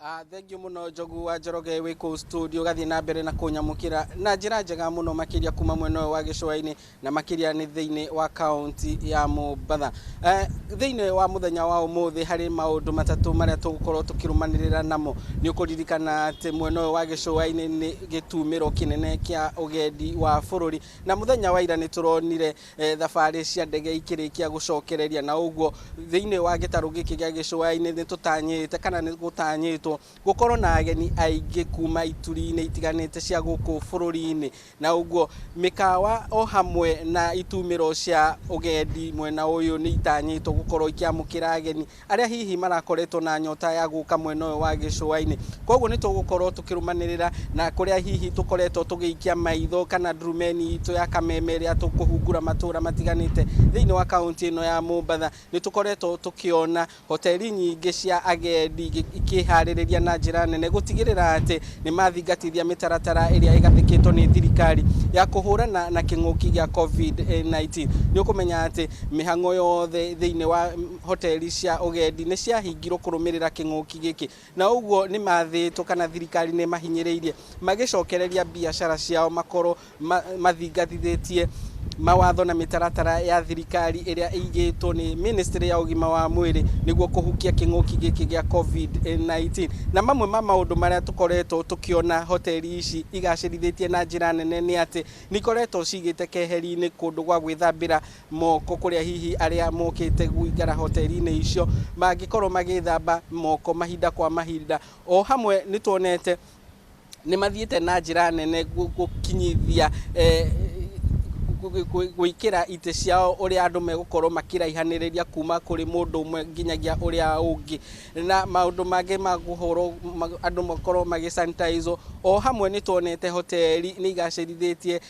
Thengiũ mũno Njogu wa Njoroge wĩ kũu studio, ũgathiĩ na mbere na kũnyamũkĩra na njĩra njega mũno makĩria kuma mwena ũyũ wa gĩcũa-inĩ na makĩria nĩ thĩinĩ wa kaunti ya Mombatha. Thĩinĩ wa mũthenya wa ũmũthĩ harĩ maũndũ matatũ marĩa tũgũkorwo tũkĩrũmanĩrĩra namo. Nĩ ũkũririkana atĩ mwena ũyũ wa gĩcũa-inĩ nĩ gĩtumĩro kĩnene kĩa ũgendi wa bũrũri, na mũthenya wa ira nĩ tũronire thabarĩ cia ndege ikĩrĩkia gũcokereria, na ũguo thĩinĩ wa gĩtarũ gĩkĩ gĩa gĩcũa-inĩ nĩ tũtanyĩte kana nĩ gũtanyĩtwo gũkorwo na ageni aingĩ kuma ituri-inĩ itiganĩte cia gũkũ bũrũri-inĩ, na ũguo mĩkawa o hamwe na itumĩro cia ũgendi mwena ũyũ nĩ itanyĩtwo gũkorwo ikĩamũkĩra ageni arĩa hihi marakoretwo na nyota ya gũka mwena ũyũ wa gĩcũa-inĩ. Koguo nĩ tũgũkorwo tũkĩrũmanĩrĩra na kũrĩa hihi tũkoretwo tũgĩikia maitho kana ndurumeni itũ ya kameme ĩrĩa tũkũhungura matũra matiganĩte thĩinĩ wa kaunti ĩno ya Mombatha. Nĩ tũkoretwo tũkĩona hoteli nyingĩ cia agendi ikĩharĩrĩria na njĩra nene gũtigĩrĩra atĩ nĩ mathingatithia mĩtaratara ĩrĩa ĩgathĩkĩtwo nĩ thirikari ya kũhũrana na kĩng'ũki gĩa COVID-19. Nĩ ũkũmenya atĩ mĩhang'o yothe thĩinĩ wa hoteli cia ũgendi nĩ ciahingirwo kũrũmĩrĩra kĩng'ũki gĩkĩ, na ũguo nĩ mathĩtwo kana thirikari nĩ mahinyĩrĩirie magĩcokereria biacara ciao makorwo mathingatithĩtie mawatho na mĩtaratara ya thirikari ĩrĩa ĩigĩtwo nĩ ministry ya ũgima wa mwĩrĩ nĩguo kũhukia kĩng'ũki gĩkĩ gĩa COVID-19. Na mamwe ma maũndũ marĩa tũkoretwo tũkĩona hoteli ici igacĩrithĩtie na njĩra nene nĩ atĩ nĩ ikoretwo cigĩte keheri-inĩ kũndũ gwa gwĩthambĩra moko, kũrĩa hihi arĩa mokĩte gũikara hoteli-inĩ icio mangĩkorwo magĩthamba moko mahinda kwa mahinda. O hamwe nĩ tuonete nĩ mathiĩte na njĩra nene gũkinyithia gwĩkĩra itĩ ciao ũrĩa andũ megũkorwo makĩraihanĩrĩria kuma kũrĩ mũndũ ũmwe nginyagia ũrĩa ũngĩ, na maũndũ mangĩ ma kũhũrwo andũ makorwo magĩ sanitize. O hamwe nĩ tuonete hoteli nĩ igacĩrithĩtie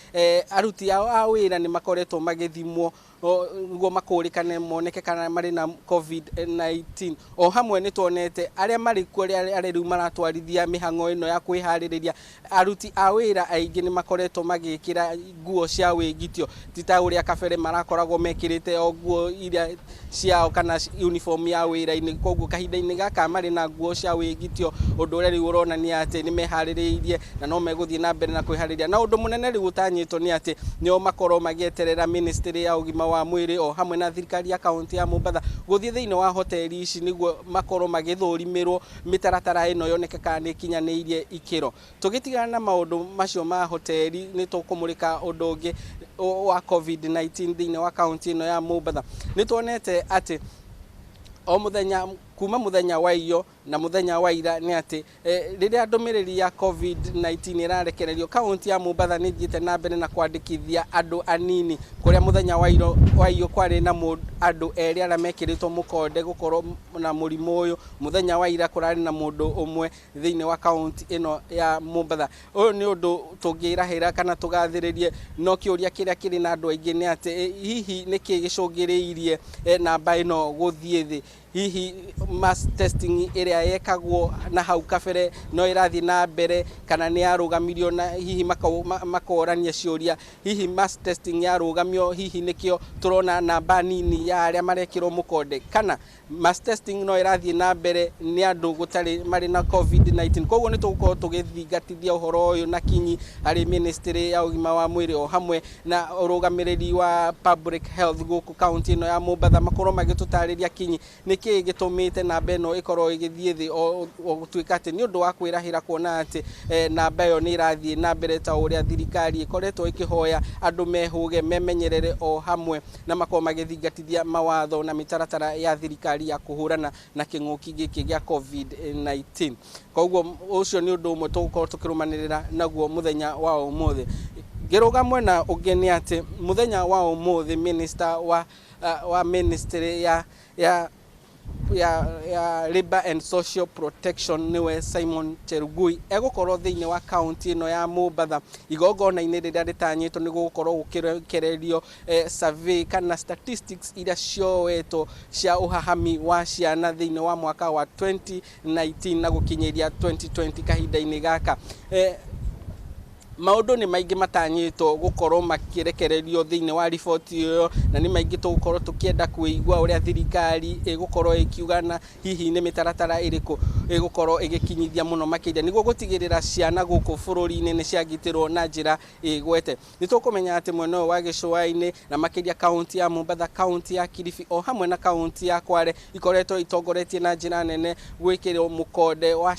aruti ao a wĩra nĩ makoretwo magĩthimwo nĩguo makũrĩkane moneke kana marĩ na COVID-19. O hamwe nĩ tuonete arĩa marĩ kuo arĩa rĩu maratwarithia mĩhang'o ĩno ya kwĩharĩrĩria, aruti a wĩra aingĩ nĩ makoretwo magĩkĩra nguo cia wĩgitio, ti ta ũrĩa kabere marakoragwo mekĩrĩte o nguo iria ciao kana uniform ya wĩra-inĩ. Koguo kahinda-inĩ gaka marĩ na nguo cia wĩgitio, ũndũ ũrĩa rĩu ũronania atĩ nĩ meharĩrĩirie na no megũthiĩ na mbere na kwĩharĩria. Na ũndũ mũnene rĩu ũtanyĩtwo nĩ atĩ nĩo makorwo magĩeterera ministry ya ũgima wa mwĩrĩ o hamwe na thirikari ya kaunti ya Mombatha gũthiĩ thĩinĩ wa hoteli ici nĩguo makorwo magĩthũrimĩrwo mĩtaratara ĩno yoneke kana nĩ ĩkinyanĩirie ikĩro. Tũgĩtigana na maũndũ macio ma hoteli, nĩ tũkũmũrĩka ũndũ ũngĩ wa COVID-19 thĩinĩ wa kaunti ĩno ya Mombatha. Nĩ tuonete atĩ o mũthenya kuma mũthenya wa iyo na mũthenya wa ira nĩ atĩ rĩrĩa ndũmĩrĩri ya COVID-19 ĩrarekererio, kaunti ya Mombatha nĩ ĩthiĩte na mbere na kwandĩkithia andũ anini, kũrĩa mũthenya wa iyo kwarĩ na andũ erĩ arĩa mekĩrĩtwo mũkonde gũkorwo na mũrimũ ũyũ. Mũthenya wa ira kũrarĩ na mũndũ ũmwe thĩinĩ wa kaunti ĩno ya Mombatha. Ũyũ nĩ ũndũ tũngĩrahĩra kana tũgathĩrĩrie, no kĩũria kĩrĩa kĩrĩ na andũ aingĩ nĩ atĩ hihi nĩkĩ gĩcũngĩrĩirie namba ĩno gũthiĩ thĩ? Hihi mass testing ĩrĩa yekagwo na hau kabere no ĩrathiĩ na mbere kana nĩ yarũgamirio? Na hihi makorania ciũria, hihi mass testing yarũgamio, hihi nĩkĩo tũrona namba nini ya arĩa marekĩrwo mũkonde, kana mass testing no ĩrathiĩ na mbere nĩ andũ gũtarĩ marĩ na COVID-19? Koguo nĩ tũgũkorwo tũgĩthingatithia ũhoro ũyũ na kinyi harĩ ministry ya ũgima wa mwĩrĩ o hamwe na ũrũgamĩrĩri wa public health gũkũ kaunti ĩno ya Mombatha, makorwo magĩtũtarĩria kinyi nĩkĩĩ gĩtũmĩte namba ĩno ĩkorwo ĩgĩthiĩ thĩ, o gũtuĩka atĩ nĩ ũndũ wa kwĩrahĩra kuona atĩ namba ĩyo nĩ ĩrathiĩ na mbere ta ũrĩa thirikari ĩkoretwo ĩkĩhoya andũ mehũge, memenyerere o hamwe na makorwo magĩthingatithia mawatho na mĩtaratara ya thirikari ya kũhũrana na kĩng'ũki gĩkĩ gĩa COVID-19. Koguo ũcio nĩ ũndũ ũmwe tũgũkorwo tũkĩrũmanĩrĩra naguo mũthenya wa ũmũthĩ. Ngĩrũga mwena ũngĩ nĩ atĩ mũthenya wa ũmũthĩ minister wa ministry ya Labor and Social Protection, nĩwe Simon Chelugui, egũkorwo thĩinĩ wa kaunti ĩno ya Mombatha igongona-inĩ rĩrĩa rĩtanyĩtwo nĩ gũgũkorwo gũkĩrekererio survey kana statistics iria cioetwo cia ũhahami wa ciana thĩinĩ wa mwaka wa 2019 na gũkinyĩria 2020 kahinda-inĩ gaka. Maũndũ nĩ maingĩ matanyĩtwo gũkorwo makĩrekererio thĩinĩ wa riboti ĩyo, na nĩ maingĩ tũgũkorwo tũkĩenda kũigua ũrĩa thirikari ĩgũkorwo ĩkiuga na hihi nĩ mĩtaratara ĩrĩkũ ĩgũkorwo ĩgĩkinyithia mũno makĩria nĩguo gũtigĩrĩra ciana gũkũ bũrũri-inĩ nĩ ciagitĩrwo na njĩra ĩgwete. Nĩ tũkũmenya atĩ mwena ũyũ wa gĩcũa-inĩ na makĩria kaunti ya Mombatha, kaunti ya Kilifi o hamwe na kaunti ya Kwale ikoretwo itongoretie na njĩra nene gwĩkĩrwo mũkonde wa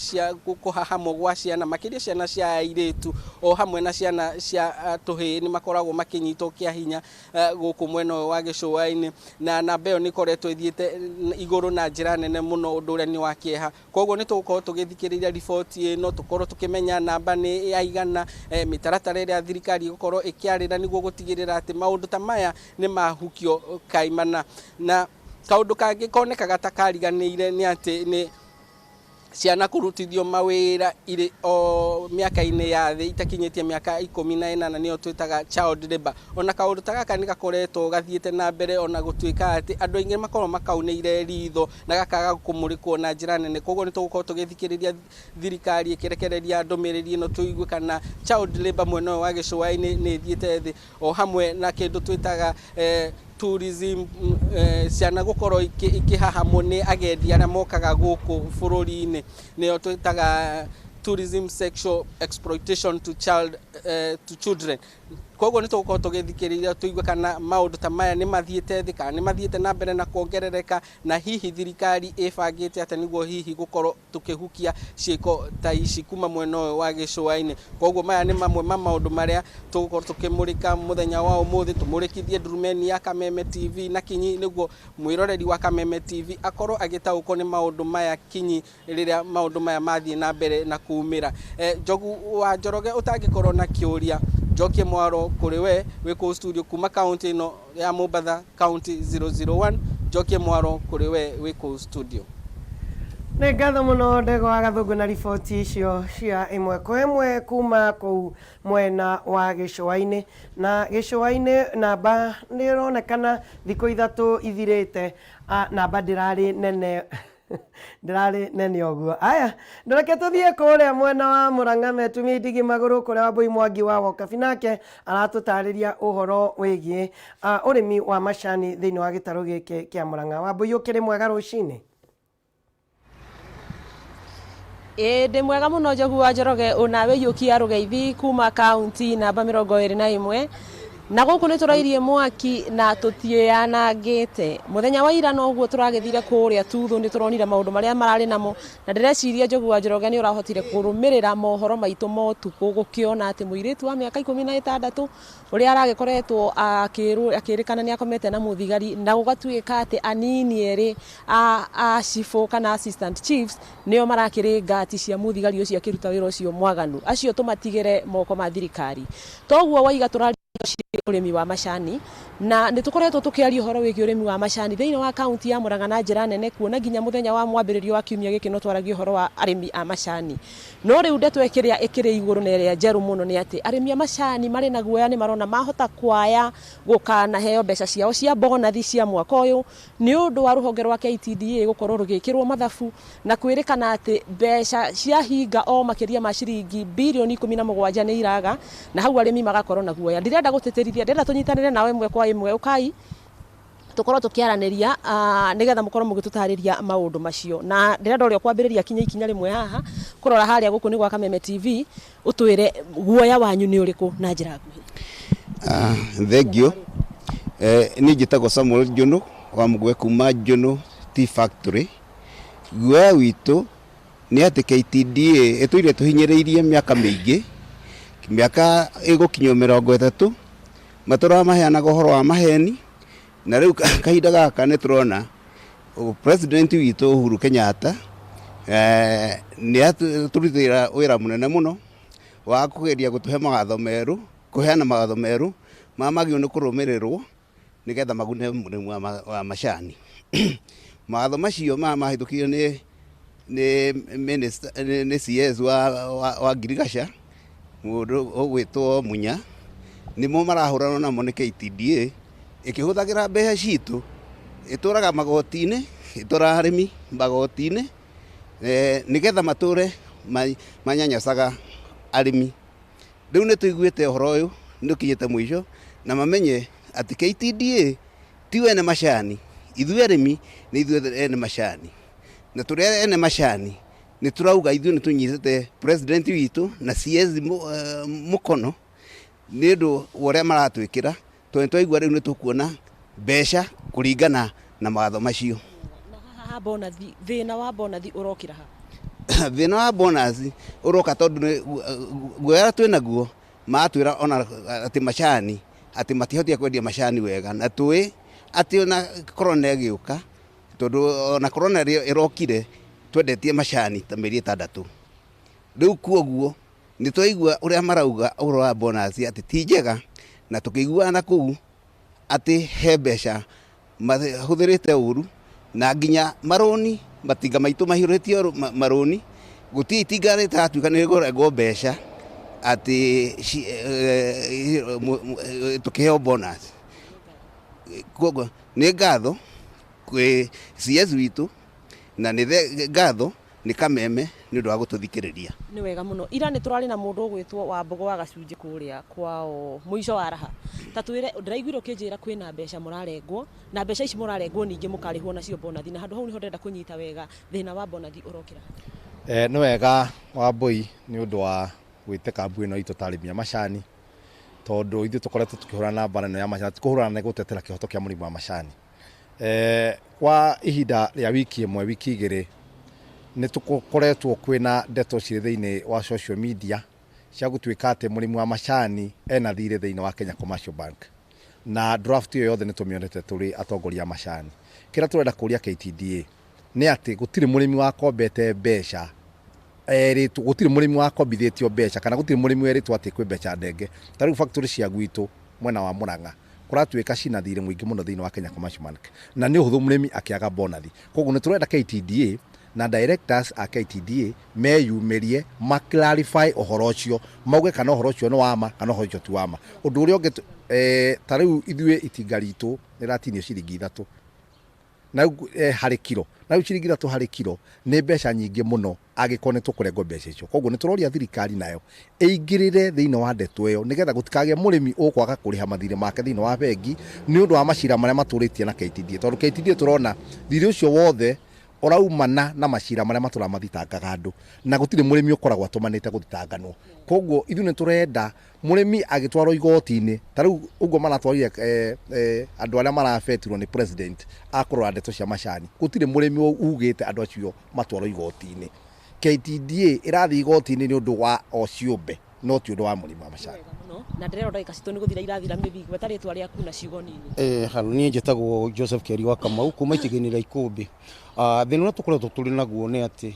kũhahamwo gwa ciana, makĩria ciana cia airĩtu o hamwe na ciana cia tũhĩĩ nĩ makoragwo makĩnyitwo kĩa hinya gũkũ mwena ũyũ wa gĩcũa-inĩ, na namba ĩyo nĩ ĩkoretwo ĩthiĩte igũrũ na njĩra nene mũno, ũndũ ũrĩa nĩ wa kĩeha. Koguo nĩ tũgũkorwo tũgĩthikĩrĩria riboti ĩno, tũkorwo tũkĩmenya namba nĩ yaigana, mĩtaratara ĩrĩa thirikari ĩgũkorwo ĩkĩarĩra nĩguo gũtigĩrĩra atĩ maũndũ ta maya nĩ mahukio kaimana. Na kaũndũ kangĩ konekaga ta kariganĩire nĩ atĩ nĩ ciana kũrutithio mawĩra irĩ o mĩaka-inĩ ya thĩ itakinyĩtie mĩaka 18, nĩyo twĩtaga child labour. Ona kaũndũ ta gaka nĩ gakoretwo gathiĩte na mbere, ona gũtuĩka atĩ andũ aingĩ makoragwo makaunĩire ritho na gakaga kũmũrĩkwo na njĩra nene. Koguo nĩ tũgũkorwo tũgĩthikĩrĩria thirikari ĩkĩrekereria ndũmĩrĩri ĩno, tũigue kana child labour mwena ũyũ wa gĩcũa-inĩ nĩ ĩthiĩte thĩ, o hamwe na kĩndũ twĩtaga tourism, ciana gũkorwo ikĩhahamwo nĩ agendi arĩa mokaga gũkũ bũrũri-inĩ, nĩyo twĩtaga tourism sexual exploitation to child, to children. Koguo nĩ tũgũkorwo tũgĩthikĩrĩria tũigue kana maũndũ ta maya nĩ mathiĩte thĩ kana nĩ mathiĩte na mbere na kuongerereka, na hihi thirikari ĩbangĩte atĩa nĩguo hihi gũkorwo tũkĩhukia ciĩko ta ici kuma mwena ũyũ wa gĩcũa-inĩ. Koguo maya nĩ mamwe ma maũndũ marĩa tũgũkorwo tũkĩmũrĩka mũthenya wa ũmũthĩ, tũmũrĩkithie ndurumeni ya Kameme TV na kinyi, nĩguo mwĩroreri wa Kameme TV akorwo agĩtaũkwo nĩ maũndũ maya kinyi rĩrĩa maũndũ maya mathiĩ na mbere na kumĩra. Njogu wa Njoroge, ũtangĩkorwo na kĩũria, njokie mwaro kũrĩ we wĩ kũu studio kuma kaunti ĩno ya Mombatha, kaunti 001. Njokie mwaro kũrĩ we wĩ kũu studio. Nĩ ngatho mũno, Ndegwa wa Gathũngũ, na riboti icio cia ĩmwe kwa ĩmwe kuma kũu mwena wa gĩcũa-inĩ. Na gĩcũa-inĩ namba nĩ ĩronekana thikũ 3 ithirĩte, namba ndĩrarĩ nene, ndĩrarĩ nene ũguo. Aya, ndũreke tũthiĩ kũrĩa mwena wa Mũrang'a metumie ndigi magũrũ, kũrĩa Wambui Mwangi wa Wokabi nake aratũtarĩria ũhoro wĩgiĩ ũrĩmi wa macani thĩinĩ wa gĩtarũ gĩkĩ kĩa Mũrang'a. Wambui, ũkĩrĩ mwega rũcinĩ? Ĩĩ, ndĩ mwega mũno, Njogu wa Njoroge, onawe iyũkia rũgeithi kuma kaunti namba 21. Na gũkũ nĩ tũrairie mwaki na tũtiĩyanangĩte. Mũthenya wa ira noguo tũragĩthire kũrĩa Tuthũ, nĩ tũronire maũndũ marĩa mararĩ namo, na ndĩreciria, Njogu wa Njoroge, nĩ ũrahotire kũrũmĩrĩra mohoro maitũ ma ũtukũ gũkĩona atĩ mũirĩtu wa mĩaka 16 ũrĩa aragĩkoretwo akĩrĩkana nĩ akomete na mũthigari, na gũgatuĩka atĩ anini erĩ a cibũ kana assistant chiefs nĩo marakĩrĩ ngati cia mũthigari ũcio akĩruta wĩra ũcio mwaganu. Acio tũmatigĩre moko ma thirikari. Toguo waiga tũraria ũrĩmi wa macani, na nĩ tũkoretwo tũkĩaria ũhoro wĩgiĩ ũrĩmi wa macani thĩinĩ wa kaunti ya Murang'a na njĩra nene, kuona nginya mũthenya wa mwambĩrĩrio wa kiumia gĩkĩ no twaragia ũhoro wa arĩmi a macani. No rĩu ndeto ĩkĩrĩa ĩkĩrĩ igũrũ na ĩrĩa njerũ mũno nĩ atĩ arĩmi a macani marĩ na guoya, nĩ marona mahota kwaya gũkanaheo mbeca ciao cia bonathi cia mwaka ũyũ, nĩ ũndũ wa rũhonge rwa KTDA gũkorwo rũgĩkĩrwo mathabu na kwĩrĩkana atĩ mbeca cia hinga o makĩria ma ciringi birioni 17 nĩ iraga, na hau arĩmi magakorwo na guoya. Ndirenda gũtĩtĩrithia, ndĩrenda tũnyitanĩre nawe ĩmwe kwa ĩmwe, ũkai tũkorwo tũkĩaranĩria nĩgetha mũkorwo mũgĩtũtarĩria maũndũ macio. Na ndĩrenda ũrĩa ũkwambĩrĩria kinya ikinya rĩmwe haha kũrora harĩa gũkũ nĩ gwa Kameme TV, ũtwĩre guoya wanyu nĩ ũrĩkũ na njĩra nguhĩ. Thank you. Niĩ njĩtagwo Samuel Njũnũ wa Mũgwe kuma Njũnũ Tea Factory. Guoya witũ nĩ atĩ KTDA ĩtũire tũhinyĩrĩirie mĩaka mĩingĩ, mĩaka ĩgũkinyio 30, matũraga maheanaga ũhoro wa maheni, na rĩu kahinda gaka nĩ tũrona president witũ Uhuru Kenyatta nĩ atũrutĩra wĩra mũnene mũno wa kũgeria gũtũhe mawatho merũ, kũheana mawatho merũ marĩa magĩrĩirwo nĩ kũrũmĩrĩrwo nĩgetha magune mũrĩmi wa macani. Mawatho macio maya mahĩtũkirio nĩ minister, nĩ CS wa ngirigaca, mũndũ ũgwĩtwo Munya, nĩmo marahũranwo namo nĩ KTDA ĩkĩhũthagĩra mbeca citũ, ĩtũraga magoti-inĩ, ĩtwaraga arĩmi magoti-inĩ, nĩgetha matũre manyanyacaga arĩmi. Rĩu nĩ tũiguĩte ũhoro ũyũ nĩ ũkinyĩte mũico na mamenye atĩ KTDA ti ene macani, ithuĩ arĩmi nĩ ithuĩ ene macani, na tũrĩ ene macani nĩ tũrauga ithuĩ nĩ tũnyitĩte president witũ na CS mũkono nĩ ũndũ wa ũrĩa maratwĩkĩra, tondũ nĩ twaigua rĩu nĩ tũkuona mbeca kũringana na mawatho macio. Na haha ha bonathi, thĩna wa bonathi ũrokĩra ha? Thĩna wa bonus ũroka tondũ nĩ guoya ũrĩa twĩnaguo, maratwĩra ona atĩ macani atĩ matihotire kwendia macani wega, na tũĩ atĩ ona corona ĩgĩũka, tondũ ona corona ĩrĩa ĩrokire twendetie macani ta mĩeri ĩtandatũ. Rĩu kuoguo nĩ twaigua ũrĩa marauga ũhoro wa bonus atĩ ti njega, na tũkĩiguana kũu atĩ he mbeca mahũthĩrĩte ũru, na nginya marũni matinga maitũ mahiũrĩtio marũni, gũtirĩ itinga rĩtaratuĩka nĩ rĩkũrengwo mbeca atĩ tũkĩheo bonus. Koguo nĩ ngatho kwĩ CS witũ na nĩ ngatho nĩ Kameme nĩ ũndũ wa gũtũthikĩrĩria. Nĩ wega mũno. Ira nĩ tũrarĩ na mũndũ ũgwĩtwo Wambũgũ wa Gacunjĩ kũrĩa kwao mũico wa raha. Ta twĩre, ndĩraiguire ũkĩnjĩra kwĩna mbeca mũrarengwo, na mbeca ici mũrarengwo ningĩ mũkarĩhwo nacio bonathi, na handũ hau nĩho ndĩrenda kũnyita wega thĩna wa bonathi ũrokĩra. Nĩ wega Wambũi nĩ ũndũ wa gwĩtĩka mbu ĩno itũ ta arĩmi a macani, tondũ ithuĩ tũkoretwo tũkĩhũrana na mbara ĩno ya macani, ti kũhũrana nĩ gũtetera kĩhoto kĩa mũrĩmi wa macani. Kwa ihinda rĩa wiki ĩmwe wiki igĩrĩ nĩ tũkoretwo kwĩna ndeto cirĩ thĩinĩ wa social media cia gũtuĩka atĩ mũrĩmi wa macani ena thirĩ thĩinĩ wa Kenya Commercial Bank, na draft ĩyo yothe nĩ tũmĩonete tũrĩ atongoria a macani. Kĩrĩa tũrenda kũria KTDA nĩ atĩ gũtirĩ mũrĩmi wakombete mbeca erĩtwo, gũtirĩ mũrĩmi wakombithĩtio mbeca kana gũtirĩ mũrĩmi werĩtwo atĩ kwĩ mbeca ndenge. Ta rĩu factory cia gwitũ mwena wa Murang'a kũratuĩka cina thirĩ mũingĩ mũno thĩinĩ wa Kenya Commercial Bank, na nĩ ũhũthũ mũrĩmi akĩaga bonathi. Koguo nĩ tũrenda KTDA na directors a KTDA meyumĩrie ma clarify ũhoro ũcio, mauge kana ũhoro ũcio nĩ wa ma kana ũhoro ũcio ti wa ma. Ũndũ ũrĩa ũngĩ, ta rĩu ithuĩ itinga ritũ rĩratinio ciringi ithatũ na rĩu harĩ kiro, na rĩu ciringi ithatũ harĩ kiro nĩ mbeca nyingĩ mũno angĩkorwo nĩ tũkũrengwo mbeca icio. Koguo nĩ tũroria thirikari nayo ĩingĩrĩre thĩinĩ wa ndeto ĩyo nĩgetha gũtikagĩe mũrĩmi ũkwaga kũrĩha mathirĩ make thĩinĩ wa bengi nĩ ũndũ wa macira marĩa matũrĩtie na KTDA, tondũ KTDA tũrona thirĩ ũcio wothe ũraumana na macira marĩa matũraga mathitangaga andũ, na gũtirĩ mũrĩmi ũkoragwo atũmanĩte gũthitanganwo. Koguo ithuĩ nĩ tũrenda mũrĩmi agĩtwarwo igoti-inĩ, ta rĩu ũguo maratwarire andũ arĩa marabetirwo nĩ president a kũrora ndeto cia macani, gũtirĩ mũrĩmi ugĩte andũ acio matwarwo igoti-inĩ. KTDA ĩrathiĩ igoti-inĩ nĩ ũndũ wa o ciũmbe, no ti ũndũ wa mũrĩmi wa macani. Na ndĩrerwo ndagĩka citũ nĩ gũthira irathira mĩthi, gweta rĩtwa rĩaku na ciugo nini. Halo, niĩ njĩtagwo Joseph Keri wa Kamau kuma itigĩinĩ rĩa Ikũmbĩ. Thĩna ũrĩa tũkoretwo tũrĩ naguo nĩ atĩ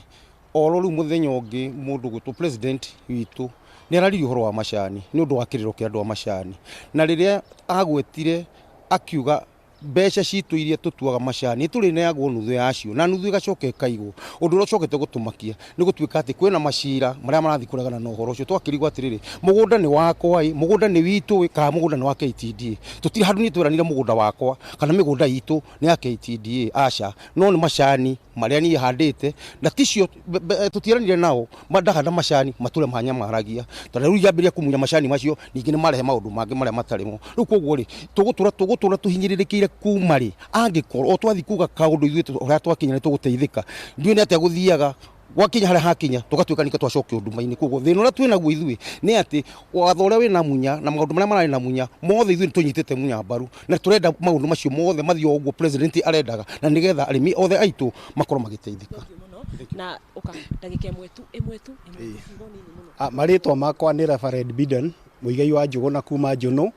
oro rĩu mũthenya ũngĩ mũndũ gwĩtwo president witũ nĩ araririe ũhoro wa macani nĩ ũndũ wa kĩrĩro kĩa andũ a macani, na rĩrĩa agwetire akiuga mbeca citũ iria tũtuaga macani tũrĩneagwo nuthu yacio na nuthu ĩgacoka ĩkaigwo. Ũndũ ũrĩa ũcokete gũtũmakia nĩ gũtuĩka atĩ kwĩna macira marĩa marathiĩ kũregana na ũhoro ũcio. Twakĩrigwo atĩrĩrĩ, mũgũnda nĩ wakwa ĩ, mũgũnda nĩ witũ ĩ, kana mũgũnda nĩ wa KTDA? Tũtirĩ handũ niĩ tweranire mũgũnda wakwa kana mĩgũnda itũ nĩ ya KTDA, aca, no nĩ macani marĩa niĩ handĩte na ticio tũtiaranire nao, ndahanda macani matũre manyamaragia, tondũ rĩu ingĩambĩrĩria kũmunya macani macio ningĩ nĩ marehe maũndũ mangĩ marĩa matarĩ mo. Rĩu koguo rĩ, tũgũtũra tũhinyĩrĩrĩkĩire kuma rĩ, angĩkorwo o twathiĩ kuga kaũndũ ithuĩ ũrĩa twakinya nĩ tũgũteithĩka, ndiũĩ nĩ atĩa gũthiaga gwakinya harĩa hakinya tũgatuĩka ningĩ twacokio nduma-inĩ. Koguo thĩna ũrĩa twĩ naguo ithuĩ nĩ atĩ watho ũrĩa wĩna Munya na maũndũ marĩa mararĩ na Munya mothe ithuĩ nĩ tũnyitĩte Munya mbaru, na tũrenda maũndũ macio mothe mathiĩ o ũguo president arendaga, na nĩgetha arĩmi othe aitũ makorwo magĩteithĩka. Na ũka ndagĩka ĩmwe tu, ĩmwe tu, ĩmwe tu, ciugo nini mũno. Marĩtwa makwa nĩ Reverend Bidan Muigai wa Njũgũna kuma Njũnũ,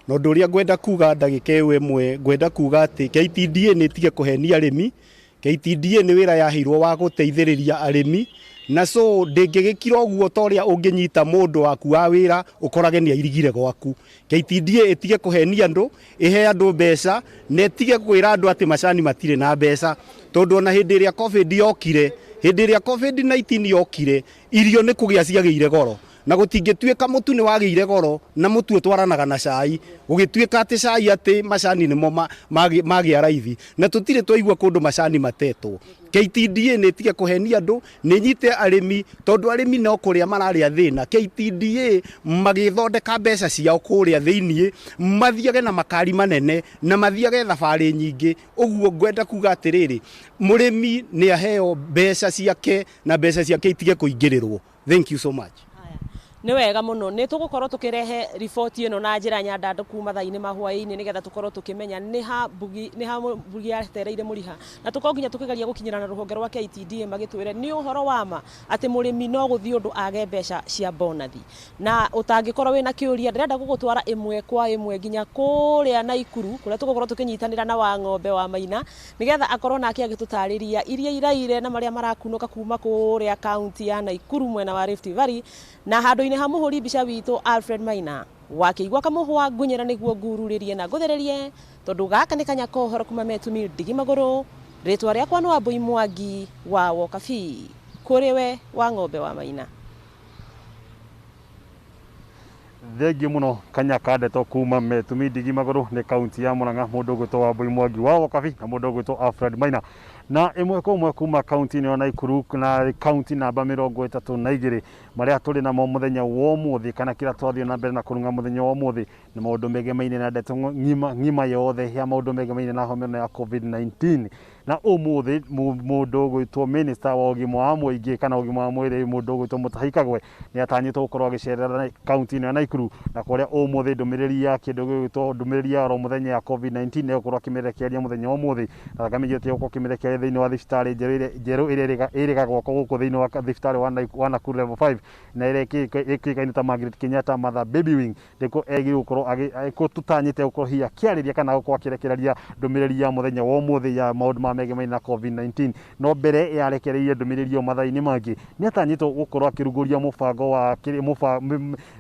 na ũndũ ũrĩa ngwenda kuga ndagĩka ĩyo ĩmwe, ngwenda kuga atĩ KTDA nĩ ĩtige kũhenia arĩmi. KTDA nĩ wĩra yaheirwo wa gũteithĩrĩria arĩmi, na so ndĩngĩgĩkira ũguo ta ũrĩa ũngĩnyita mũndũ waku wa wĩra ũkorage nĩ airigire gwaku. KTDA ĩtige kũhenia andũ, ĩhe andũ mbeca na ĩtige kwĩra andũ atĩ macani matirĩ na mbeca, tondũ ona hĩndĩ ĩrĩa COVID yokire, hĩndĩ ĩrĩa COVID-19 yokire, irio nĩ kũgĩa ciagĩire goro, na gũtingĩtuĩka mũtu nĩ wagĩire goro na mũtu ũtwaranaga na cai, gũgĩtuĩka atĩ cai atĩ macani nĩmo magĩa raithi, na tũtirĩ twaigua kũndũ macani matetwo. KTDA nĩ ĩtige kũhenia andũ, nĩ nyite arĩmi tondũ arĩmi no kũrĩa mararĩa thĩna. KTDA magĩthondeka mbeca ciao kũrĩa thĩiniĩ, mathiage na makari manene na mathiage thabarĩ nyingĩ. Ũguo ngwenda kuga atĩrĩrĩ, mũrĩmi nĩ aheo mbeca ciake na mbeca ciake itige kũingĩrĩrwo. Thank you so much. Nĩ wega mũno, nĩ tũgũkorwo tũkĩrehe riboti ĩno na njĩra nyandandũku mathaa-inĩ ma hwaĩ-inĩ, nĩgetha tũkorwo tũkĩmenya nĩ ha mbugi nĩ ha mbugi yatereire mũriha, na tũkorwo nginya tũkĩgeria gũkinyĩra na rũhonge rwa KTDA magĩtwĩre nĩ ũhoro wa ma atĩ mũrĩmi no gũthiĩ ũndũ age mbeca cia bonathi. Na ũtangĩkorwo wĩna kĩũria, ndĩrenda gũgũtwara ĩmwe kwa ĩmwe nginya kũrĩa Naikuru, kũrĩa tũgũkorwo tũkĩnyitanĩra na Wang'ombe wa Maina, nĩgetha akorwo nake agĩtũtarĩria iria iraire na marĩa marakunũka kuma kũrĩa kaunti ya Naikuru mwena wa Rift Valley. Na handũ-inĩ ha mũhũri mbica witũ Alfred Maina, wakĩigua kamũhwa ngunyĩra nĩguo ngururĩrie na ngũthererie, tondũ gaka nĩ kanya ka ũhoro kuma Metumi Ndigi Magũrũ. Rĩtwa rĩakwa nĩ Wambui Mwangi wa Wokabi, kũrĩ we Wang'ombe wa Maina. Thengiũ mũno kanya ka ndeto kuma Metumi Ndigi Magũrũ nĩ kaunti ya Murang'a, mũndũ ũgwĩtwo Wambui Mwangi wa Wokabi na mũndũ ũgwĩtwo Alfred Maina. Na ĩmwe kwa ĩmwe kuma kaunti-inĩ ya Naikuru na kaunti namba 32, marĩa tũrĩ namo mũthenya wa ũmũthĩ kana kĩrĩa twathiĩ na mbere na kũrung'a mũthenya wa ũmũthĩ nĩ maũndũ megemaine na ndeto ng'ima, ng'ima yothe ya maũndũ megemaine na homa ĩno ya COVID-19. Na ũmũthĩ mũndũ ũgwĩtwo minister wa ũgima wa mũingĩ kana ũgima wa mwĩrĩ, mũndũ ũgwĩtwo Mutahi Kagwe, nĩ atanyĩtwo gũkorwo agĩcerera kaunti ĩno ya Naikuru, na kũrĩa ũmũthĩ ndũmĩrĩri ya kĩndũ gĩgwĩtwo ndũmĩrĩri ya oro mũthenya ya COVID-19 nĩ egũkorwo akĩmĩrekereria mũthenya wa ũmũthĩ, na thakame ĩyo gũkorwo akĩmĩrekereria thĩinĩ wa thibitarĩ njerũ ĩrĩa ĩrĩga gwakwo gũkũ thĩinĩ wa thibitarĩ wa Nakuru Level 5, na ĩrĩa ĩkĩũĩkaine ta Margaret Kenyatta Mother Baby Wing. Nĩkuo egĩrĩirwo gũkorwo tũtanyĩte gũkorwo hihi akĩarĩria kana gũkorwo akĩrekereria ndũmĩrĩri ya mũthenya wa ũmũthĩ ya maũndũ ma megemaine na COVID-19. No mbere yarekereirie ndũmĩrĩri ĩyo mathaa-inĩ mangĩ, nĩ atanyĩtwo gũkorwo akĩrugũria mũbango wa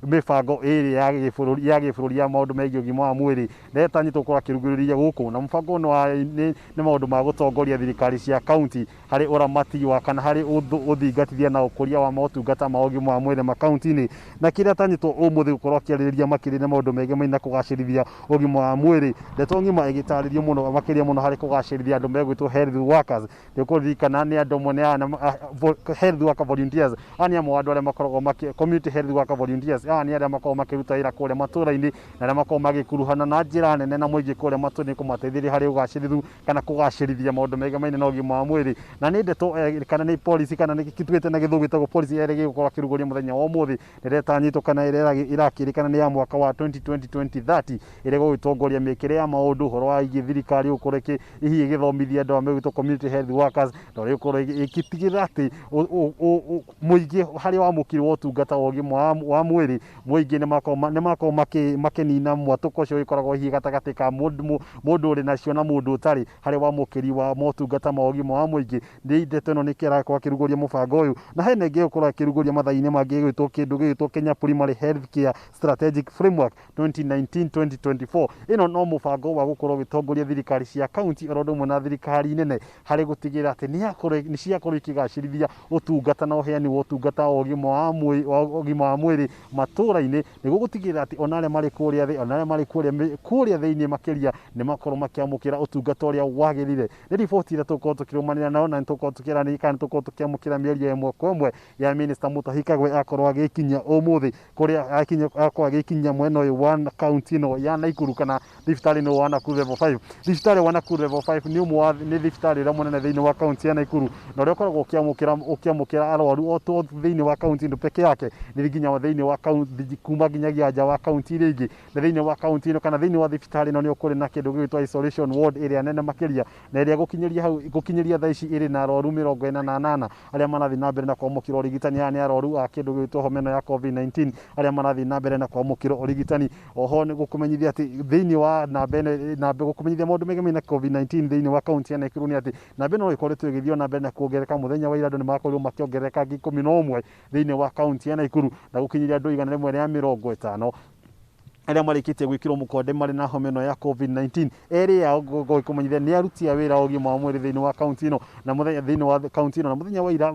mĩbango ĩrĩ ya gĩbũrũri ya gĩbũrũri ya maũndũ megiĩ ũgima wa mwĩrĩ, na ĩtanyĩtwo gũkorwo akĩrugũrĩria gũkũ. Na mũbango ũyũ nĩ maũndũ ma gũtongoria thirikari cia kaunti harĩ ũramati wa kana harĩ ũthingatithia na ũkũria wa motungata ma ũgima wa mwĩrĩ makaunti-inĩ. Na kĩrĩa atanyĩtwo ũmũthĩ gũkorwo akĩarĩrĩria makĩria nĩ maũndũ megemaine na kũgacĩrithia ũgima wa mwĩrĩ. Ndeto ng'ima ĩgĩtarĩrio mũno makĩria mũno harĩ kũgacĩrithia andũ megwĩtwo health workers. Nĩ ũkũririkana nĩ andũ amwe nĩ health worker volunteers, aya nĩ amwe andũ arĩa makoragwo community health worker volunteers, aya nĩ arĩa makoragwo makĩruta wĩra kũrĩa matũũra-inĩ na arĩa makoragwo magĩkuruhana na njĩra nene na mũingĩ kũrĩa matũũra-inĩ kũmateithĩrĩria harĩ ũgacĩrithu kana kũgacĩrithia maũndũ megemaine na ũgima wa mwĩrĩ. Na nĩ ndeto kana nĩ policy kana nĩ tuĩte na gĩthũngũ gĩtagwo policy ĩrĩa ĩgũkorwo akĩrugũria mũthenya wa ũmũthĩ, ĩrĩa ĩtanyĩtwo kana ĩrĩa ĩrakĩrĩkana nĩ ya mwaka wa 2020-2030, ĩrĩa ĩgũgĩtongoria mĩkĩre ya maũndũ ũhoro wa ĩgiĩ thirikari gũkorwo hihi ĩgĩthomithia andũ aya megwĩtwo community health workers, na ũrĩa ĩgũkorwo ĩgĩtigĩrĩra atĩ mũingĩ harĩ wamũkĩri wa ũtungata wa ũgima wa mwĩrĩ, mũingĩ nĩ makorwo makĩnina mwatũko ũcio ũgĩkoragwo hihi gatagatĩ ka mũndũ ũrĩ nacio na mũndũ ũtarĩ harĩ wamũkĩri wa motungata ma ũgima wa mũingĩ. Nĩ ndeto ĩno nĩkĩo ĩrakorwo akĩrugũria mũbango ũyũ, na hena ĩngĩ ĩgũkorwo akĩrugũria mathaa-inĩ mangĩ ĩgwĩtwo kĩndũ gĩgwĩtwo Kenya Primary Health Care Strategic Framework 2019-2024. Ĩno no mũbango wa gũkorwo ũgĩtongoria thirikari cia kaunti oro ũndũ ũmwe na thirikari nene harĩ gũtigĩrĩra atĩ nĩ ciakorwo ikĩgacĩrithia ũtungata na ũheani wa ũtungata wa ũgima wa mwĩrĩ matũũra-inĩ, nĩguo gũtigĩrĩra atĩ ona arĩa marĩ kũrĩa thĩ, ona arĩa marĩ kũrĩa thĩinĩ makĩria nĩ makorwo makĩamũkĩra ũtungata ũrĩa wagĩrĩire. Nĩ riboti ĩrĩa tũgũkorwo tũkĩrũmanĩra nayo, na nĩ tũgũkorwo tũkĩaranĩria kana nĩ tũgũkorwo tũkĩamũkĩra mĩario ĩmwe kwa ĩmwe ya Minister Mutahi Kagwe akorwo agĩkinyia ũmũthĩ kũrĩa akorwo agĩkinyia mwena ũyũ wa kaunti ĩno ya Naikuru kana thibitarĩ ĩno wa Nakuru Level 5. Thibitarĩ wa Nakuru Level 5 nĩ ũmwe wa nĩ thibitarĩ ũrĩa mũnene thĩinĩ wa kaunti ya Naikuru, na ũrĩa ũkoragwo ũkĩamũkĩra arwaru o to thĩinĩ wa kaunti ĩno peke yake, nĩ nginya thĩinĩ wa kaunti kuma nginyagia nja wa kaunti iria ingĩ. Na thĩinĩ wa kaunti ĩno kana thĩinĩ wa thibitarĩ ĩno nĩ kũrĩ na kĩndũ gĩgwĩtwo isolation ward ĩrĩa nene makĩria, na ĩrĩa gũkinyĩria hau gũkinyĩria thaa ici ĩrĩ na arwaru 48 arĩa marathiĩ na mbere na kwamũkĩra ũrigitani. Aya nĩ arwaru a kĩndũ gĩgwĩtwo homa ĩno ya COVID-19 arĩa marathiĩ na mbere na kwamũkĩra ũrigitani. Oho nĩ gũkũmenyithia atĩ thĩinĩ wa namba ĩno namba gũkũmenyithia maũndũ megemainie na COVID-19 thĩinĩ wa kaunti ya Naikuru nĩ atĩ namba ĩno no ĩkoretwo ĩgĩthiĩ na mbere na kuongerereka. Mũthenya wa ira andũ nĩ makorirwo makĩongerereka ngiri 11 thĩinĩ wa kaunti ya Naikuru, na gũkinyĩria andũ 150 Arĩa marĩkĩtie gwĩkĩrwo mũkonde marĩ na homa ĩno ya COVID-19, erĩ ao ngũkũmenyithia nĩ aruti a wĩra a ũgima wa mwĩrĩ thĩinĩ wa kaunti ĩno na mũthenya thĩinĩ wa kaunti ĩno. Na mũthenya wa ira,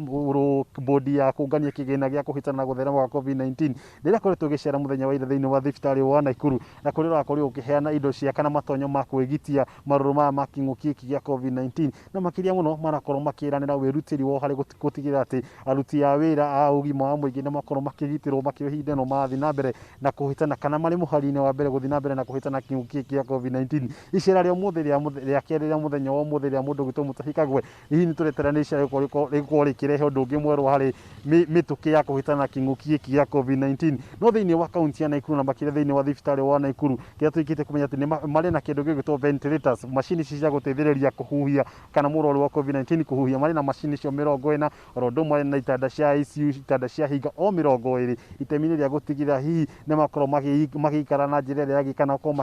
bodi ya kũngania kĩgĩna gĩa kũhĩtana na gũtherema gwa COVID-19 nĩ ĩrakoretwo ĩgĩcera mũthenya wa ira thĩinĩ wa thibitarĩ wa Nakuru, na kũrĩa ũrakorirwo ũkĩheana indo cia kana matonyo ma kwĩgitia marũrũ maya ma kĩng'ũki gĩkĩ gĩa COVID-19, na makĩria mũno marakorwo makĩranĩra wĩrutĩri wao harĩ gũtigĩrĩra atĩ aruti a wĩra a ũgima wa mũingĩ nĩ makorwo makĩgitĩrwo makĩria ihinda ĩno marathiĩ na mbere na kũhĩtana kana marĩ mũhari-inĩ wa mbere gũthiĩ na mbere na kũhĩtana kĩng'ũki gĩkĩ gĩa COVID-19. Icera rĩa ũmũthĩ rĩa kerĩ rĩa mũthenya wa ũmũthĩ rĩa mũndũ ũgwĩtwo Mutahi Kagwe, hihi nĩ tũretera nĩ icera rĩgũkorwo rĩkĩrehe ũndũ ũngĩ mwerũ harĩ mĩtũkĩ ya kũhĩtana na kĩng'ũki gĩkĩ gĩa COVID-19. No thĩinĩ wa kaunti ya Nakuru na makĩria thĩinĩ wa thibitarĩ wa Nakuru, kĩrĩa tũikĩte kũmenya atĩ marĩ na kĩndũ gĩgwĩtwo ventilators, macini ici cia gũteithĩrĩria kũhuhia kana mũrwaru wa COVID-19 kũhuhia, marĩ na macini icio 40, oro ũndũ ũmwe na itanda cia ICU, itanda cia hinga o 20, itemi-inĩ rĩa gũtigĩrĩra hihi nĩ makorwo magĩikara na njĩra ĩrĩa yagĩrĩire kana gũkorwo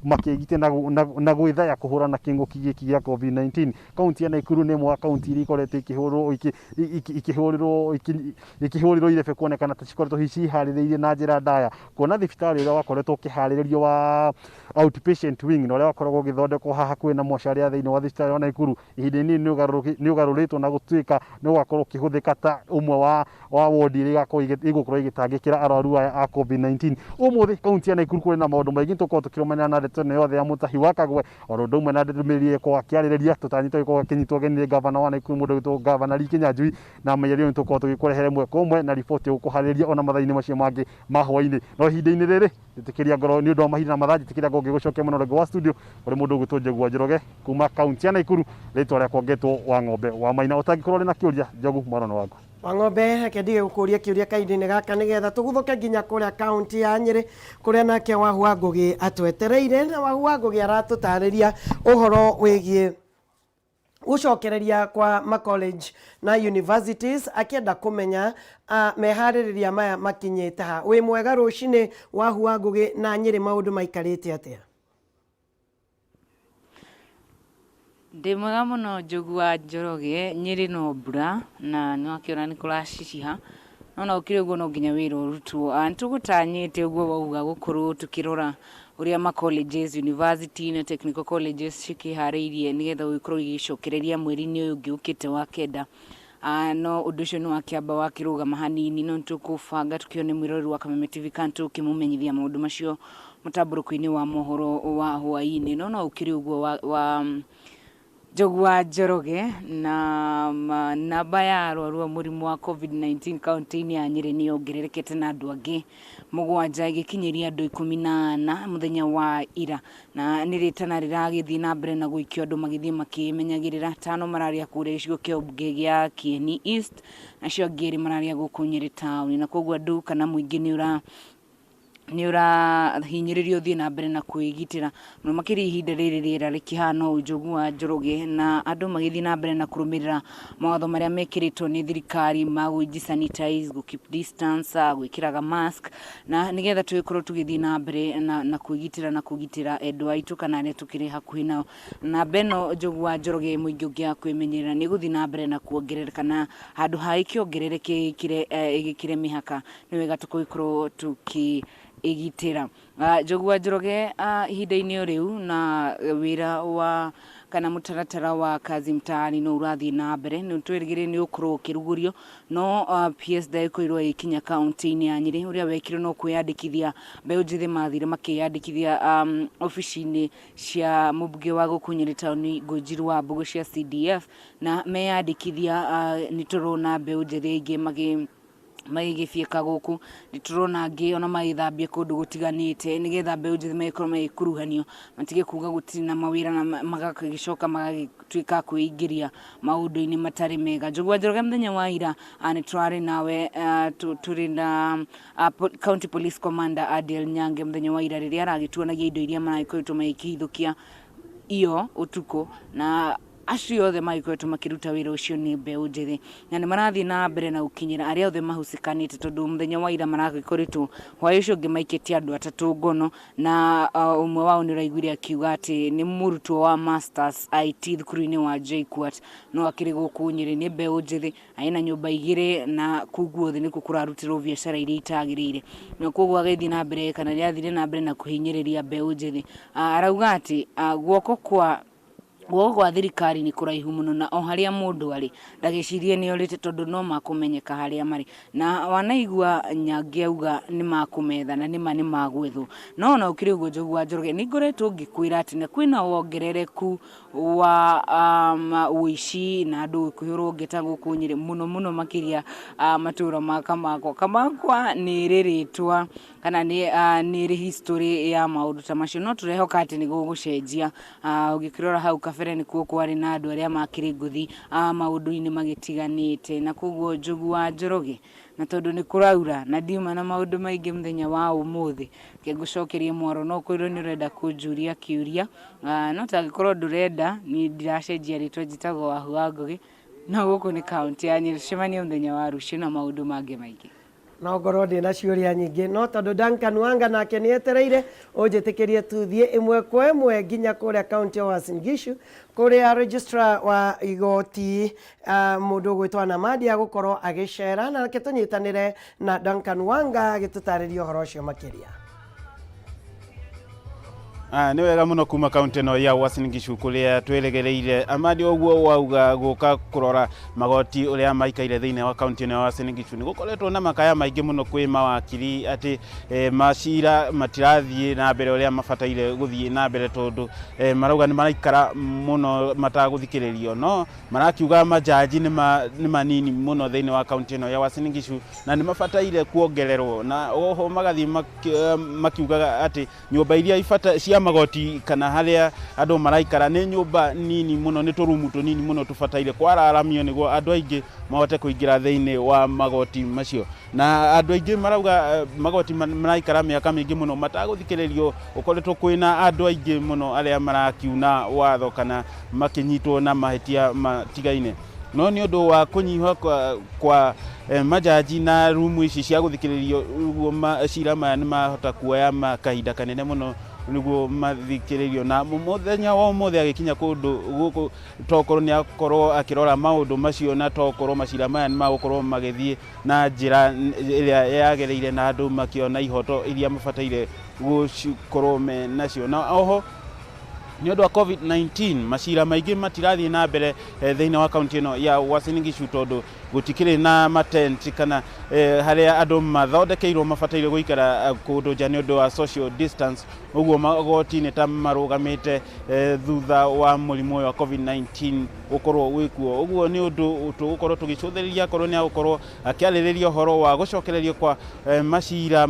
makĩĩgitia na gwĩthaya kũhũrana kĩng'ũki gĩkĩ gĩa COVID-19. Kaunti ya Nakuru nĩ ĩmwe wa kaunti iria ikoretwo ikĩhũrĩrwo irebe kuonekana ta cikoretwo hihi ciharĩrĩirie na njĩra ndaya, kuona thibitarĩ ũrĩa wakoretwo ũkĩharĩrĩrio wa outpatient wing na ũrĩa wakoragwo ũgĩthondekwo haha hakuhĩ na mocarĩ ya thĩinĩ wa thibitarĩ wa Nakuru, ihinda inini nĩ ũgarũrĩtwo na gũtuĩka nĩ ũgakorwo ũkĩhũthĩka ta ũmwe wa wodi iria ĩgũkorwo ĩgĩtangĩkĩra arwaru aya a COVID-19. Ũmũthĩ kaunti ya Nakuru kũrĩ na maũndũ maingĩ tũkorwo tũkĩrũmanĩra na ndeto ĩno yothe ya Mutahi wa Kagwe, oro ũndũ ũmwe na ndũmĩrĩri ĩkorwo akĩarĩrĩria tũtanyĩtwo gũkorwo akĩnyitwo ũgeni nĩ gavana wa Nakuru, mũndũ ũgwĩtwo gavana Lee Kinyanjui, na mĩario nĩ tũkorwo tũgĩkũrehere ĩmwe kwa ĩmwe na riboti ĩgũkũharĩria ona mathaa-inĩ macio mangĩ ma hwaĩ-inĩ. No ihinda-inĩ rĩrĩ, njĩtĩkĩria ngorwo nĩ ũndũ wa mahinda na mathaa, njĩtĩkĩria ngorwo ngĩgũcokia mũno rĩngĩ wa studio kũrĩ mũndũ ũgwĩtwo Njogu wa Njoroge kuma kaunti ya Nakuru, rĩtwa rĩakwa ngetwo wa ng'ombe wa Maina. Ũtangĩkorwo ũrĩ na kĩũria, Njogu, mwarano waku. Wang'ombe, reke ndige gũkũria kĩũria kahinda-inĩ gaka nĩgetha tũguthũke nginya kũrĩa kaunti ya Nyĩrĩ, kũrĩa nake Wahu wa Ngũgĩ atwetereire, na Wahu wa Ngũgĩ aratũtarĩria ũhoro wĩgiĩ gũcokereria kwa ma college na universities, akĩenda kũmenya meharĩrĩria maya makinyĩte ha. Wĩ mwega rũcinĩ, Wahu wa Ngũgĩ, na Nyĩrĩ maũndũ maikarĩte atĩa? Ndĩ mwega mũno, Njogu wa Njoroge. Nyĩrĩ no mbura na nĩ wakĩona nĩ kũraciciha, no na gũkĩrĩ ũguo no nginya wĩra ũrutwo. Nĩ tũgũtanyĩte ũguo wauga gũkorwo tũkĩrora ũrĩa ma colleges, university na technical colleges cikĩharĩirie nĩgetha gũgĩkorwo igĩcokereria mweri-inĩ ũyũ ũngĩ ũkĩte wa kenda. No ũndũ ũcio nĩ wakĩamba wakĩrũgama hanini, no nĩtũkũbanga tũkĩone mwĩroreri wa Kameme TV kana tũkĩmũmenyithia maũndũ macio mũtambũrũko-inĩ wa mohoro wa hwaĩ-inĩ. No ũkĩrĩ ũguo wa Njogu wa Njoroge, na namba ya arwaru a mũrimũ wa COVID-19 kaunti-inĩ ya Nyĩrĩ nĩ yongererekete na andũ angĩ 7, ĩgĩkinyĩria andũ 14 mũthenya wa ira, na nĩ rĩtana rĩragĩthiĩ na mbere na gũikio andũ magĩthiĩ makĩmenyagĩrĩra. 5 mararĩa kũrĩa gĩcigo kĩa ũmbunge gĩa Kieni East, nacio angĩ 2 mararĩa gũkũ Nyĩrĩ town, na koguo andũ kana mũingĩ nĩ ũrahinyĩrĩrio ũthiĩ na mbere na kwĩgitĩra mũno makĩria ihinda rĩrĩ rĩera rĩkĩhana ũũ, Njogu wa Njoroge, na andũ magĩthiĩ na mbere na kũrũmĩrĩra mawatho marĩa mekĩrĩtwo nĩ thirikari ma gwĩji sanitize, gũ keep distance, gwĩkĩraga mask, na nĩgetha tũgĩkorwo tũgĩthiĩ na mbere na kwĩgitĩra na kũgitĩra endwa aitũ kana arĩa tũkĩrĩ hakuhĩ nao. Namba ĩno, Njogu wa Njoroge, mũingĩ ũngĩaga kwĩmenyerera nĩ ĩgũthiĩ na mbere na kuongerereka, na handũ ha ĩkĩongerereke ĩgĩkĩre mĩhaka, nĩ wega tũgĩkorwo tũkĩ ĩgitĩra. Njogu wa Njoroge, ihinda-inĩ o rĩu na wĩra wa kana mũtaratara wa Kazi Mtaani no ũrathiĩ na mbere, nĩ twĩrĩgĩrĩire nĩ ũkorwo ũkĩrugũrio, no PS ndagĩkorirwo ĩgĩkinya kaunti-inĩ ya Nyĩrĩ. Ũrĩa wekirwo no kwĩyandĩkithia, mbeũ njĩthĩ mathire makĩyandĩkithia obici-inĩ cia mũmbunge wa gũkũ Nyĩrĩ taũni Ngũnjiru wa Mbũgũ cia CDF, na meyandĩkithia, nĩ tũrona mbeũ njĩthĩ aingĩ magĩgĩbiĩka gũkũ, nĩ tũrona angĩ ona magĩthambia kũndũ gũtiganĩte, nĩgetha mbeũ njĩthĩ magĩkorwo magĩkuruhanio, matige kuga gũtirĩ na mawĩra na magagĩcoka magagĩtuĩka a kwĩingĩria maũndũ-inĩ matarĩ mega. Njogu wa Njoroge, mũthenya wa ira nĩ tũrarĩ nawe, tũrĩ na County Police Commander Adel Nyange mũthenya wa ira rĩrĩa aragĩtuonagia indo iria maragĩkoretwo magĩkĩhithũkia iyo ũtukũ na Acio othe magĩkoretwo makĩruta wĩra ũcio nĩ mbeũ njĩthĩ, na nĩ marathiĩ na mbere na gũkinyĩra arĩa othe mahusikanĩte, tondũ mũthenya wa ira maragĩkoretwo hwaĩ ũcio ũngĩ maikĩtie andũ atatũ ngono, na ũmwe wao nĩ ũraiguire akiuga atĩ nĩ mũrutwo wa masters IT thukuru-inĩ wa JKUAT, no akĩrĩ gũkũ Nyĩrĩ. Nĩ mbeũ njĩthĩ, arĩ na nyũmba igĩrĩ, na kũu guothe nĩkuo kũrarutĩrwo biacara iria itagĩrĩire, na koguo agĩthiĩ na mbere kana nĩ athire na mbere na kũhinyĩrĩria mbeũ njĩthĩ. Arauga atĩ guoko kwa thirikari nĩ kũraihu mũno, na o harĩa mũndũ arĩ ndagĩcirie nĩ orĩte, tondũ no makũmenyeka harĩa marĩ. Na wanaigua Nyangi auga nĩ makũmetha, na nĩma nĩ magwethwo. No ona ũkĩrĩ ũguo, Njogu wa Njoroge, nĩ ngoretwo ngĩkwĩra atĩ na kwĩna wongerereku wa ũici na andũ kũhũrwo ngeta gũkũ Nyĩrĩ, mũno mũno makĩria matũra ma Kamakwa. Kamakwa nĩ ĩrĩ rĩtwa kana nĩ ĩrĩ history ya maũndũ ta macio, no tũrehoka atĩ nĩ gũgũcenjia. Ũgĩkĩrora hau kabere nĩkuo kwarĩ na andũ arĩa makĩrĩ ngũthi maũndũ-inĩ magĩtiganĩte. Na koguo, Njogu wa Njoroge, na tondũ nĩ kũraura na ndiuma na maũndũ maingĩ mũthenya wa ũmũthĩ, reke ngũcokerie mwaro. No kwĩrwo nĩ ũrenda kũnjũria kĩũria, no tangĩkorwo ndũrenda, niĩ ndiracenjia rĩtwa, njĩtagwo Wahu wa Ngũgĩ, no gũkũ nĩ kaũntĩ ya Nyĩrĩ. Tũcemanie mũthenya wa rũciũ na maũndũ mangĩ maingĩ. No ngorwo ndĩ na ciũria nyingĩ, no tondũ Duncan Wanga nake nĩ etereire, ũnjĩtĩkĩrie tuthiĩ ĩmwe kwa ĩmwe nginya kũrĩa kaunti ya Uasin Gishu, kũrĩa registrar wa igoti mũndũ ũgwĩtwo Namadi agũkorwo agĩcera, na reke tũnyitanĩre na Duncan Wanga agĩtũtarĩria ũhoro ũcio makĩria. Nĩ wega mũno kuma kaunti ĩno ya Uasin Gishu, kũrĩa twĩrĩgĩrĩire Amadi ũguo wauga gũka kũrora magoti ũrĩa maikaire thĩinĩ wa kaunti ĩno ya Uasin Gishu. Nĩ gũkoretwo na makaya maingĩ mũno kwĩ mawakiri atĩ macira matirathiĩ na mbere ũrĩa mabataire gũthiĩ na mbere, tondũ marauga nĩ maraikara mũno matagũthikĩrĩrio. No marakiuga majaji nĩ manini mũno thĩinĩ wa kaunti ĩno ya Uasin Gishu na nĩ mabataire kuongererwo, na oho magathiĩ makiugaga atĩ nyũmba iria ibata cia magoti kana harĩa andũ maraikara nĩ nyũmba nini mũno, nĩ tũrumu tũnini mũno tũbataire kwararamio nĩguo andũ aingĩ mahote kũingĩra thĩinĩ wa magoti macio. Na andũ aingĩ marauga magoti maraikara mĩaka mĩingĩ mũno matagũthikĩrĩrio. Gũkoretwo kwĩna andũ aingĩ mũno arĩa marakiuna watho kana makĩnyitwo na mahĩtia matigaine, no nĩ ũndũ wa kũnyiha kwa majaji na rumu ici cia gũthikĩrĩrio ũguo, macira maya nĩ mahota kuoya kahinda kanene mũno nĩguo mathikĩrĩrio. Na mũthenya wa ũmũthĩ agĩkinya kũndũ gũkũ, tokorwo nĩ akorwo akĩrora maũndũ macio, na tokorwo macira maya nĩ magũkorwo magĩthiĩ na njĩra ĩrĩa yagĩrĩire na andũ makĩona ihoto iria mabataire gũkorwo me nacio. Na oho nĩ ũndũ wa COVID-19, macira maingĩ matirathiĩ na mbere thĩinĩ wa kaunti ĩno ya Uasin Gishu, tondũ gũtikĩrĩ na matent kana harĩa andũ mathondekeirwo mabataire gũikara kũndũ nja nĩ ũndũ wa social distance. Ũguo magoti nĩ ta marũgamĩte thutha wa mũrimũ ũyũ wa COVID-19 gũkorwo wĩkuo. Ũguo nĩ ũndũ tũgũkorwo tũgĩcũthĩrĩria akorwo nĩ agũkorwo akĩarĩrĩria ũhoro wa gũcokererio kwa macira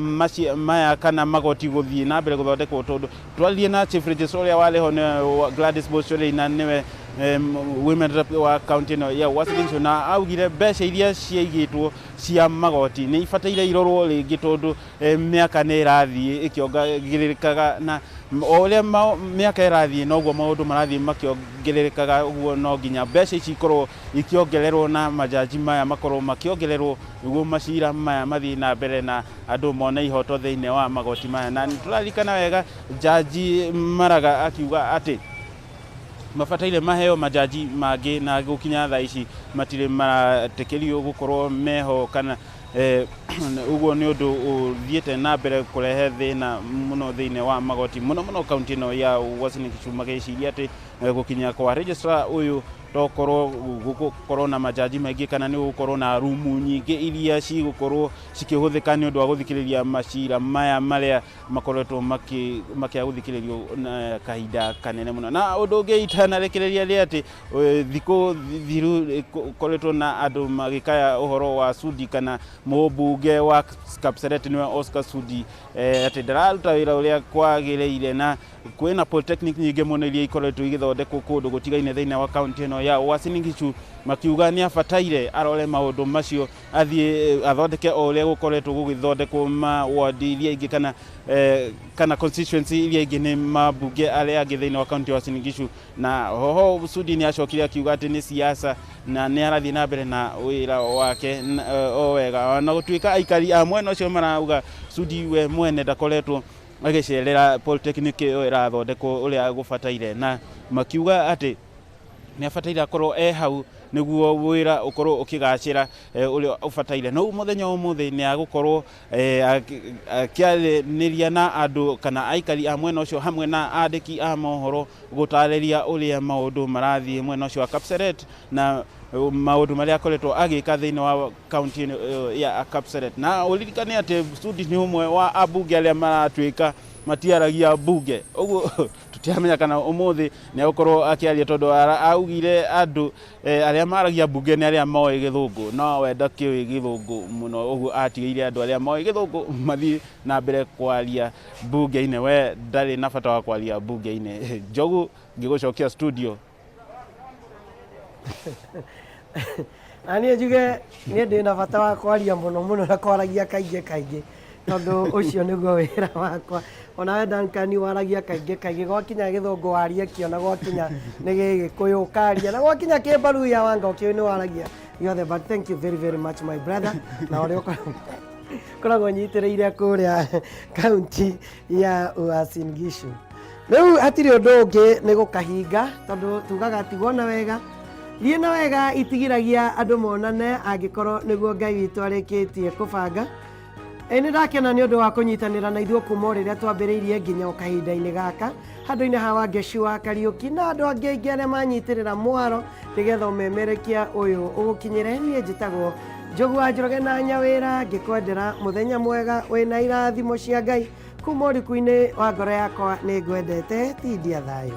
maya kana magoti gũthiĩ na mbere gũthondekwo, tondũ twaririe na chief registrar ũrĩa warĩ ho nĩ Gladys Bochorei, na nĩwe women rep wa kaunti ĩno ya Uasin Gishu, na augire mbeca iria ciaigĩtwo cia magoti nĩ ibataire irorwo rĩngĩ, tondũ mĩaka nĩ ĩrathiĩ ĩkĩongagĩrĩrĩkaga, na o ũrĩa mĩaka ĩrathiĩ noguo maũndũ marathiĩ makĩongererekaga. Ũguo no nginya mbeca ici ikorwo ikĩongererwo na majaji maya makorwo makĩongererwo nĩguo macira maya mathiĩ na mbere na andũ mone ihoto thĩinĩ wa magoti maya. Na nĩ tũraririkana wega jaji Maraga akiuga atĩ mabataire maheo majaji mangĩ, na gũkinya thaa ici matirĩ maretĩkĩrio gũkorwo meho kana ũguo nĩ ũndũ ũthiĩte na mbere kũrehe thĩna mũno thĩinĩ wa magoti, mũno mũno kaunti ĩno ya Uasin Gishu, magĩciria atĩ gũkinya kwa registrar ũyũ tokorwo gũkorwo na majaji maingĩ kana nĩ gũkorwo na rumu nyingĩ iria cigũkorwo cikĩhũthĩka nĩ ũndũ wa gũthikĩrĩria macira maya marĩa makoretwo makĩaga gũthikĩrĩrio na kahinda kanene mũno. Na ũndũ ũngĩ itanarekereria nĩ atĩ thikũ thiru gũkoretwo na andũ magĩkaya ũhoro wa Sudi, kana mũmbunge wa Kapseret nĩwe Oscar Sudi, atĩ ndararuta wĩra ũrĩa kwagĩrĩire, na kwĩna polytechnic nyingĩ mũno iria ikoretwo igĩthondekwo kũndũ gũtigaine thĩinĩ wa kaunti ĩno ya Uasin Gishu. Makiuga nĩ abataire arore maũndũ macio, athiĩ athondeke o ũrĩa gũkoretwo gũgĩthondekwo ma ward iria ingĩ kana kana constituency iria ingĩ nĩ mambunge arĩa angĩ thĩinĩ wa kaunti ya Uasin Gishu. Na hoho Sudi nĩ acokire akiuga atĩ nĩ siasa na nĩ arathiĩ na mbere na wĩra wake o wega, na gũtuĩka aikari a mwena ũcio marauga Sudi we mwene ndakoretwo agĩcerera polytechnic ĩyo ĩrathondekwo ũrĩa gũbataire, na makiuga atĩ nĩ abataire akorwo e hau nĩguo wĩra ũkorwo ũkĩgacĩra ũrĩa ũbataire. No mũthenya wa ũmũthĩ nĩ agũkorwo akĩaranĩria na andũ kana aikari a mwena ũcio hamwe na andĩki a mohoro gũtarĩria ũrĩa maũndũ marathiĩ mwena ũcio wa Kapseret na maũndũ marĩa akoretwo agĩka thĩinĩ wa kaunti ya Kapseret. Na ũririkane atĩ Sudi nĩ ũmwe wa ambunge arĩa maratuĩka matiaragia mbunge, ũguo tũtiramenya kana ũmũthĩ nĩ agũkorwo akĩaria, tondũ augire andũ arĩa maragia mbunge nĩ arĩa moĩ gĩthũngũ, no we ndakĩũĩ gĩthũngũ mũno, ũguo atigĩire andũ arĩa moĩ gĩthũngũ mathiĩ na mbere kwaria mbunge-inĩ, we ndarĩ na bata wa kwaria mbunge-inĩ. Njogu, ngĩgũcokia studio. Na niĩ njuge niĩ ndĩ na bata wa kwaria mũno mũno na kwaragia kaingĩ kaingĩ, tondũ ũcio nĩguo wĩra wakwa. Onawe Duncan waragia kaingĩ kaingĩ, gwakinya gĩthũngũ warie kĩo, na gwakinya nĩ gĩgĩkũyũ ũkaria, na gwakinya kĩmbaruya wanga ũkĩũĩ nĩ waragia gĩothe. But thank you very very much, my brother, na ũrĩa ũkoragwo ũnyitĩrĩire kũrĩa kaunti ya Uasin Gishu. Rĩu hatirĩ ũndũ ũngĩ nĩ gũkahinga, tondũ tugaga tigwo na wega, thiĩ na wega itigiragia andũ monane, angĩkorwo nĩguo Ngai witũ arĩkĩtie kũbanga. Ĩ nĩ ndakena nĩ ũndũ wa kũnyitanĩra na ithuĩ kuma o rĩrĩa twambĩrĩirie nginya o kahinda-inĩ gaka, handũ-inĩ ha Wangeci wa Kariũki na andũ angĩ aingĩ arĩa manyitĩrĩra mwaro nĩgetha ũmemerekia ũyũ ũgũkinyĩre. Niĩ njĩtagwo Njogu wa Njoroge na Nyawĩra, ngĩkwendera mũthenya mwega wĩna irathimo cia Ngai kuma ũriku-inĩ wa ngoro yakwa. Nĩ ngwendete, tindia thayũ.